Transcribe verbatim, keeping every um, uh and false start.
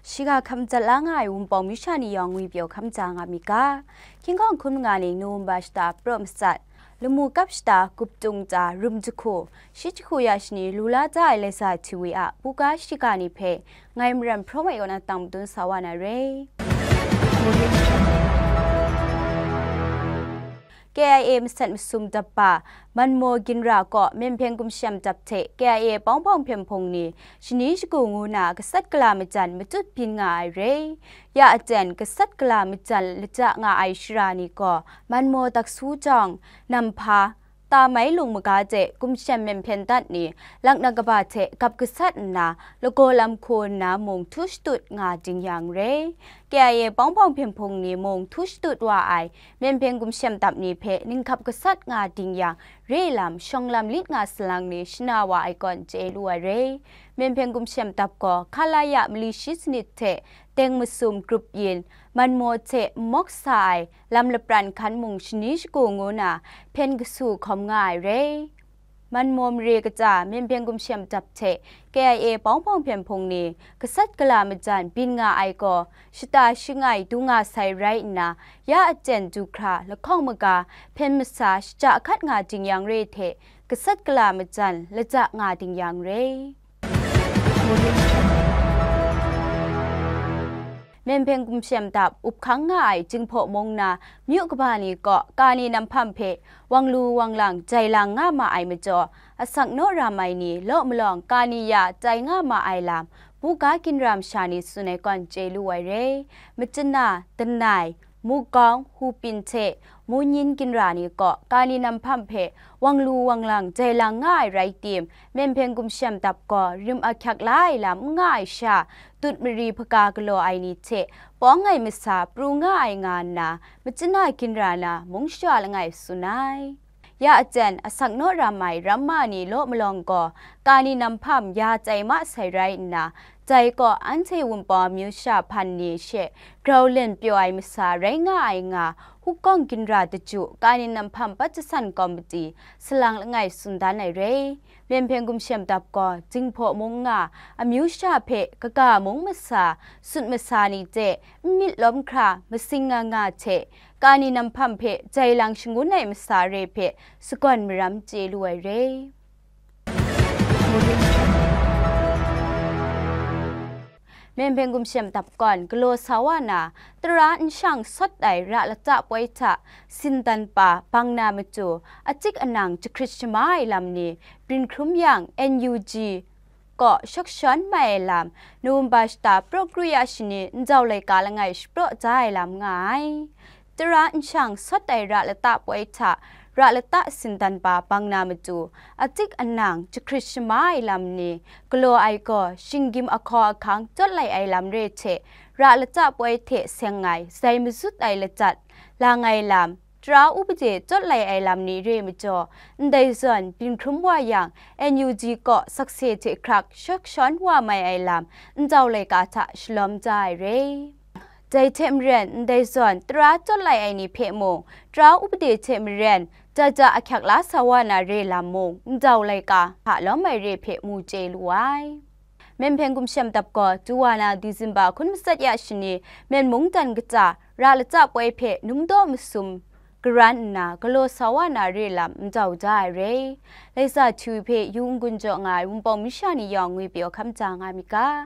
Shiga hkam jat la nga ai Wunpawng masha ni yawng ngwi pyaw hkam ja nga mi ga. Hkying hkawng hkun nga ning Nowemba shata praw matsat, lamu kap shata gup tung ta rum jahku, shi jahku ya shani lu la ja ai Laisa T V a buga shiga ni hpe ngai Maram Hpraw Mai kaw na tang madun sa wa na re. K I A masat masum dap ba Manmaw ginra kaw Myen Hpyen Gumshem dap hte K I A bawng bawng hpyen hpung ni shani shagu ngu na gasat gala majan matut byin nga ai re. Ya aten gasat gala majan laja nga ai shara ni gaw Manmaw daksu jawng, Namhpa, Tamai lung maga de Gumshem Myen Hpyen dat ni laknak kaba hte gap gasat nna, lagaw lam hku nna mung htu shatut nga ding yang re. K I A bawng bawng hpyen hpung ni mung htu shatut wa ai Myen Hpyen Gumshem dap ni hpe ninghkap gasat nga ding yang, re lam, shawng lam lit nga salang ni shana wa ai kawn chye lu ai re. Myen Hpyen Gumshem dap gaw hkalaya mali shi sanit hte teng masum grup yin, Manmaw hte n mawk sa ai lam lapran hkan mung shani shagu ngu na hpyen kasu hkawm nga ai re. Manmaw mare kaja Myen Hpyen Gumshem dap hte K I A bawng bawng hpyen hpung ni gasat gala majan byin nga ai gaw shata shangai du nga sai rai nna, ya aten du hkra lahkawng maga hpyen masa shaja hkat nga ding yang re hte gasat gala majan laja nga ding yang re. Myen Hpyen Gumshem dap up hkang nga ai Jinghpaw mung na myu kaba ni kaw kani namhpam hpe wang lu wang lang jai lang nga ma ai majaw, asak naw ram ai ni law malawng kani ya tai nga ma ai lam, buga ginra masha ni tsun ai kawn chye lu ai re. Machana, Danai, Mukawng, Hupin hte Munyin ginra ni kaw kani namhpam hpe wang lu wang lang jai lang nga ai rai tim, Myen Hpyen Gumshem dap gaw rim ahkyak la ai lam n nga ai sha, tut mari hpaga galaw ai ni hte pawng ai masa pru nga ai nga nna, machana ginra na mung shara langai tsun ai. Ya aten asak naw ram ai ramma ni law malawng gaw kani namhpam ya tai ma sai rai nna, dai kaw anhte Wunpawng amyu sha hpan ni she grau len pyaw ai masa rai nga ai nga, hukawng ginra daju kani namhpam pat jasan kawmiti salang langai tsun dan ai re. Myen Hpyen Gumshem dap gaw Jinghpaw mung nga amyu sha hpe kaga mung masa, sut masa ni hte n myit lawm hkra masing nga nga hte, kani namhpam hpe jai lang shangun ai masa re hpe sagawn maram chye lu ai re. Myen Hpyen Gumshem dap gawn galaw sa wa na, tara nshang sawt ai ra lata poi hta sindan pa bang na matu, achik anang jahkrit shama ai lam ni byin hkrum yang, N U G kaw shawk shawn mai ai lam, Nowemba shata praw kru ya shani njau laika langai shapraw ja ai lam nga ai. Tara nshang sawt ai ra lata poi hta ra lata sindan pa bang na matu, achik anang jahkrit shama ai lam ni galaw ai gaw, shinggyim ahkaw ahkang tawt lai ai lam re hte, ra lata poi hte seng ai zai mazut ai lajat lang ai lam, tara upade tawt lai ai lam ni re majaw, ndai zawn byin hkrum wa yang, N U G kaw sakse hte hkrak shawk shawn wa mai ai lam, njau laika hta shalawm ja ai re. Dai hte maren, ndai zawn tara tawt lai ai ni hpe mung, tara upade hte maren, ja ja ahkyak la sa wa na re lam mung, njau laika hta lawm ai re hpe mu chye lu ai. Myen Hpyen Gumshem dap gaw, du wa na Disemba hkun matsat ya shani, Myen mungdan kaja, ra lata poi hpe numdaw masum garan nna, galaw sa wa na re lam njau ja ai re. Laisa T V hpe yu n-gun jaw nga ai Wunpawng masha ni yawng ngwi pyaw hkam ja nga mi ga.